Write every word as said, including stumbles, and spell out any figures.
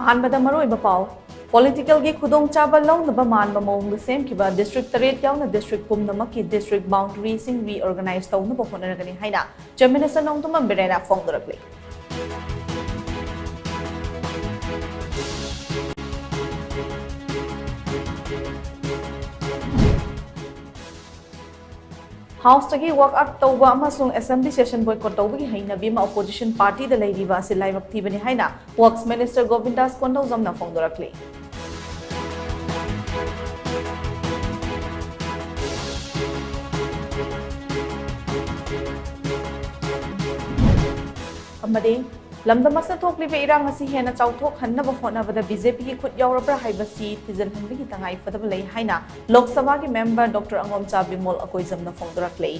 ꯑꯍꯥꯟꯕꯗ ꯃꯔꯨꯑꯣꯏꯕ ꯄꯥꯎ꯫ ꯄꯣꯂꯤꯇꯤꯀꯦꯜꯒꯤ ꯈꯨꯗꯣꯡꯆꯥꯕ ꯂꯧꯅꯕ ꯃꯥꯟꯕ ꯃꯑꯣꯡꯗ ꯁꯦꯝꯈꯤꯕ ꯗꯤꯁꯇ꯭ꯔꯤꯛ ꯇꯔꯦꯠ ꯌꯥꯎꯅ ꯗꯤꯁꯇ꯭ꯔꯤꯛ ꯄꯨꯝꯅꯃꯛꯀꯤ ꯗꯤꯁꯇ꯭ꯔꯤꯛ ꯕꯥꯎꯟꯗꯔꯤꯁꯤꯡ ꯔꯤꯑꯣꯔꯒꯅꯥꯏꯖ ꯇꯧꯅꯕ ꯍꯣꯠꯅꯔꯒꯅꯤ ꯍꯥꯏꯅ ꯆꯤꯐ ꯃꯤꯅꯤꯁꯇꯔ ꯅꯣꯡꯊꯣꯝꯕꯝ ꯕꯤꯔꯦꯟꯅ ꯐꯣꯡꯗꯣꯔꯛꯂꯤ꯫ ꯍꯥꯎꯁꯇꯒꯤ ꯋꯥꯛ ꯑꯥꯎꯠ ꯇꯧꯕ ꯑꯃꯁꯨꯡ ꯑꯦꯁꯦꯝꯕ꯭ꯂꯤ ꯁꯦꯁꯟ ꯕꯣꯏꯀꯣꯠ ꯇꯧꯕꯒꯤ ꯍꯩꯅꯕꯤ ꯑꯃ ꯑꯣꯄꯣꯖꯤꯁꯟ ꯄꯥꯔꯇꯤꯗ ꯂꯩꯔꯤꯕ ꯑꯁꯤ ꯂꯥꯏꯕꯛ ꯊꯤꯕꯅꯤ ꯍꯥꯏꯅ ꯋꯥꯛꯁ ꯃꯤꯅꯤꯁꯇꯔ ꯒꯣꯕꯤꯟꯗꯥꯁ ꯀꯣꯟꯗꯧꯖꯝꯅ ꯐꯣꯡꯗꯣꯔꯛꯂꯤ꯫ ꯑꯃꯗꯤ ꯂꯝꯗꯝ ꯑꯁꯤꯗ ꯊꯣꯛꯂꯤꯕ ꯏꯔꯥꯡ ꯑꯁꯤ ꯍꯦꯟꯅ ꯆꯥꯎꯊꯣꯛꯍꯟꯅꯕ ꯍꯣꯠꯅꯕꯗ ꯕꯤ ꯖꯦ ꯄꯤꯒꯤ ꯈꯨꯠ ꯌꯥꯎꯔꯕ꯭ꯔꯥ ꯍꯥꯏꯕꯁꯤ ꯊꯤꯖꯤꯟꯍꯟꯕꯒꯤ ꯇꯉꯥꯏ ꯐꯗꯕ ꯂꯩ ꯍꯥꯏꯅ ꯂꯣꯛ ꯁꯚꯥꯒꯤ ꯃꯦꯝꯕꯔ ꯗꯣꯛꯇꯔ ꯑꯉꯣꯝꯆꯥ ꯕꯤꯃꯣꯜ ꯑꯀꯣꯏꯖꯝꯅ ꯐꯣꯡꯗꯣꯔꯛꯂꯤ꯫